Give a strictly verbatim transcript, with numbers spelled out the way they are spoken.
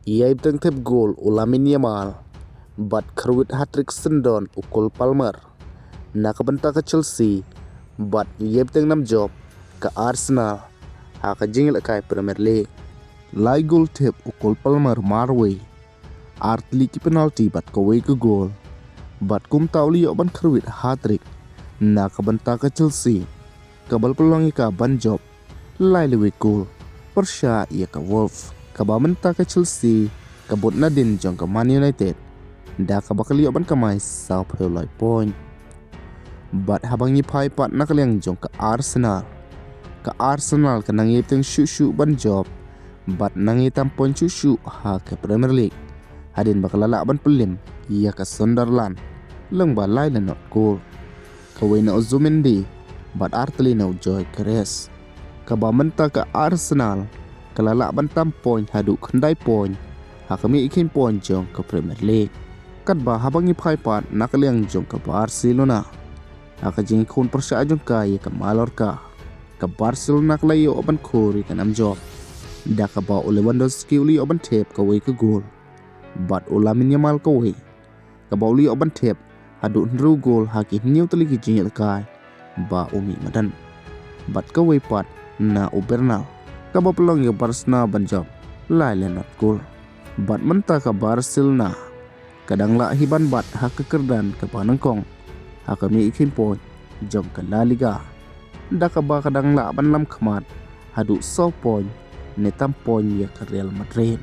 Ïai bteng thep gol u Lamine Yamal bad kyrwit hat-trick syndon u Cole Palmer na ka bynta ka Chelsea bad ïai bteng nam jop ka Arsenal ha ka jingïalehkai Premier League. Lai gol thep u Cole Palmer marwei, ar tylli ki penalti bad kawei ka gol. Bad kumta u la ïoh ban kyrwit hat-trick na ka bynta ka Chelsea, kaba la pynlong ïa ka ban jop lai lewei gol pyrshah ïa ka Wolves. Kaba mynta ka Chelsea ka bud nadien jong ka Man United, da kaba ka la ïoh ban kamai sawphew lai point. Bad haba ngi phai pat na ka liang jong ka Arsenal, ka Arsenal ka nang ïai bteng shuh shuh ban jop bad nang ïai tam point shuh shuh ha ka Premier League, hadien ba ka la lah ban pynlip ïa ka Sunderland lyngba lai la nod gol, kawei na u Zubimendi bad ar tylli na u Gyökeres. Kaba mynta ka Arsenal ka la lah ban tam point haduh khyndai point ha ka mih kheiñ point jong ka Premier League. Katba haba ngi phai pat na ka liang jong ka Barcelona, ha ka jingïakhun pyrshah jong ka ïa ka Mallorca, ka Barcelona ka la ïoh ban khur ïa ka nam jop, da kaba u Lewandowski u la ïoh ban thep kawei ka gol bad u Lamine Yamal kawei, kaba u la ïoh ban thep haduh hynriew gol ha ki hynñiew tylli ki jingïalehkai ba u mih madan. Bad kawei pat na u Bernal, kaba pynlong ïa ka Barcelona ban jop lai la nod gol. Bad mynta ka Barcelona ka dang lah hi ban bat ha ka kyrdan kaba nyngkong ha ka mih kheiñ point jong ka La Liga, da kaba ka dang lah ban lam khmat haduh saw point ne tam point ïa ka Real Madrid.